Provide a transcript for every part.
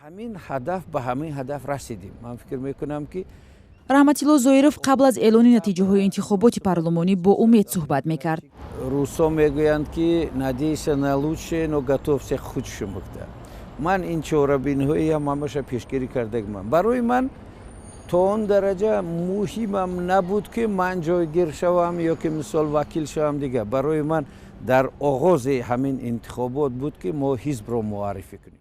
Ҳамин ҳадаф, ба ҳамин ҳадаф расидем. Ман фикр мекунам, ки Раҳматилло Зоиров қабл аз эълони натиҷаҳои интихоботи парлумонӣ бо умед суҳбат мекард. Русо мегӯянд, ки «надейся на лучшее, но готовься к худшему». Ман ин чорабиниҳоям ҳамаша пешгирӣ кардагиман. Барои ман то он дараҷа муҳимам набуд, ки ман ҷойгир шавам ё ки, мисол, вакил шавам. Дигар барои ман дар оғози ҳамин интихобот буд, ки мо ҳизбро муаррифӣ кунем.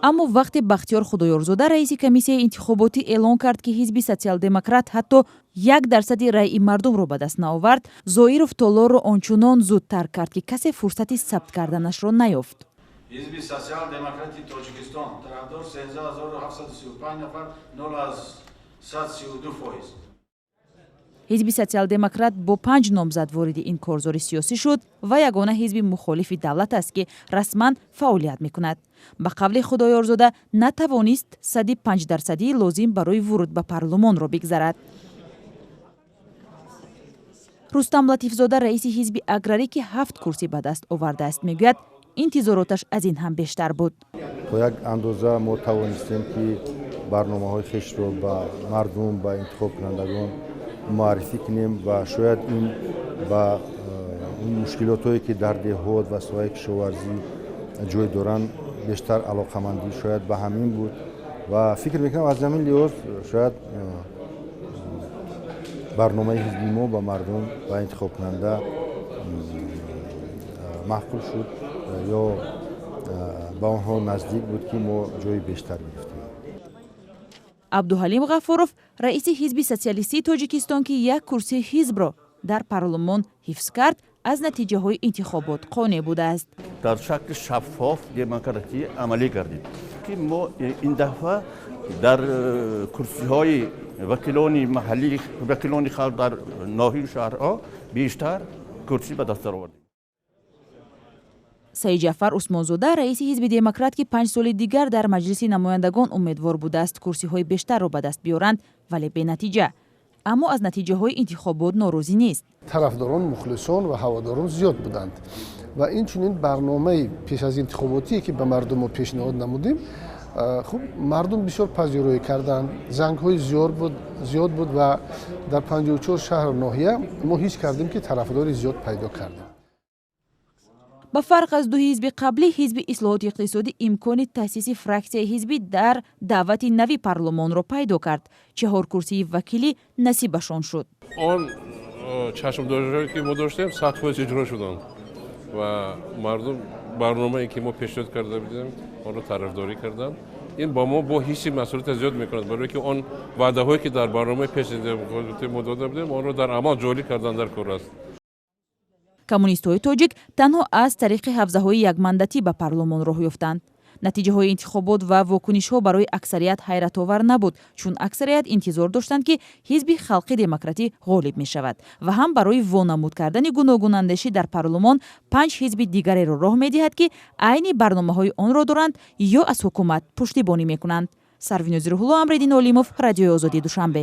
Аммо вақте Бахтиёр Худоёрзода, раиси комиссияи интихоботӣ, эълон кард, ки ҳизби Социал-демократ ҳатто 1 дарсади раъи мардумро ба даст наовард, Зоиров толорро ончунон зуд тарк кард, ки касе фурсати сабт карданашро наёфт. Ҳизби Социал-демократи Тоҷикистон, тарафдор 13 735 нафар, 0,32%. Ҳизби Социал-демократ бо панҷ номзад вориди ин корзори сиёсӣ шуд ва ягона ҳизби мухолифи давлат аст, ки расман фаъолият мекунад. Ба қавли Худоёрзода, натавонист сади 5-дарсадии лозим барои вуруд ба парлумонро бигзарад. Рустам Латифзода, раиси ҳизби Аграрӣ, ки ҳафт курсӣ ба даст овардааст, мегӯяд, интизороташ аз ин ҳам бештар буд. То як андоза мо тавонистем, ки барномаҳои хешро ба мардум, ба интихобкунандагон муаррифӣ кунем ва шояд ин ба мушкилотҳое, ки дар деҳот ва соҳаи кишоварзӣ ҷой доранд, бештар алоқамандӣ шояд ба ҳамин буд ва фикр мекунам, аз ҳамин лиҳоз шояд барномаи ҳизби мо ба мардум ва интихобкунанда маъқул шуд ё ба онҳо наздик буд, ки мо ҷои бештар гирифтем. Абдуҳалим Ғафуров, раиси Ҳизби Социалистии Тоҷикистон, ки як курсии ҳизбро дар парлумон ҳифз кард, аз натиҷаҳои интихобот қонеъ будааст. Дар шакли шаффоф, демократӣ амалӣ гардид, ки мо ин дафъа дар курсиҳои вакилони маҳаллӣ, вакилони халқ дар ноҳию шаҳрҳо бештар курсӣ ба даст даровардем. Саидҷафар Усмонзода, раиси Ҳизби Демократ, ки 5 соли дигар дар Маҷлиси намояндагон умедвор будааст курсиҳои бештарро ба даст биёранд, вале бенатиҷа, аммо аз натиҷаҳои интихобот норозӣ нест. Тарафдорон, мухлисон ва ҳаводорон зиёд буданд ва инчунин барномаи пеш аз интихоботие, ки ба мардум мо пешниҳод намудем, хуб, мардум бисёр пазироӣ карданд. Зангҳои зиёд буд ва дар 54 шаҳру ноҳия мо ҳис кардем, ки тарафдори зиёд пайдо кардем. Ба фарқ аз ду ҳизби қаблӣ, Ҳизби Ислоҳоти Иқтисодӣ имкони таъсиси фраксияи ҳизбӣ дар даъвати нави парлумонро пайдо кард. Чаҳор курсии вакилӣ насибашон шуд. Он чашмдоштҳое, ки мо доштем, 100% иҷро шуданд ва мардум барномае, ки мо пешниҳод карда будем, онро тарафдорӣ карданд. Ин ба мо бо ҳисси масъулията зиёд мекунад, барое ки он ваъдаҳое, ки дар барномаи пешниҳоди мо дода будем, онро дар амал ҷорӣ кардан дар кор аст. Коммунистҳои тоҷик танҳо аз тариқи ҳавзаҳои якмандатӣ ба парлумон роҳ ёфтанд. Натиҷаҳои интихобот ва вокунишҳо барои аксарият ҳайратовар набуд, чун аксарият интизор доштанд, ки Ҳизби Халқи Демократӣ ғолиб мешавад ва ҳам барои вонамуд кардани гуногунандешӣ дар парлумон панҷ ҳизби дигареро роҳ медиҳад, ки айни барномаҳои онро доранд ё аз ҳукумат пуштибонӣ мекунанд. Сарвинози Рӯҳулло, Амриддин Олимов, Радиои Озодӣ, Душанбе.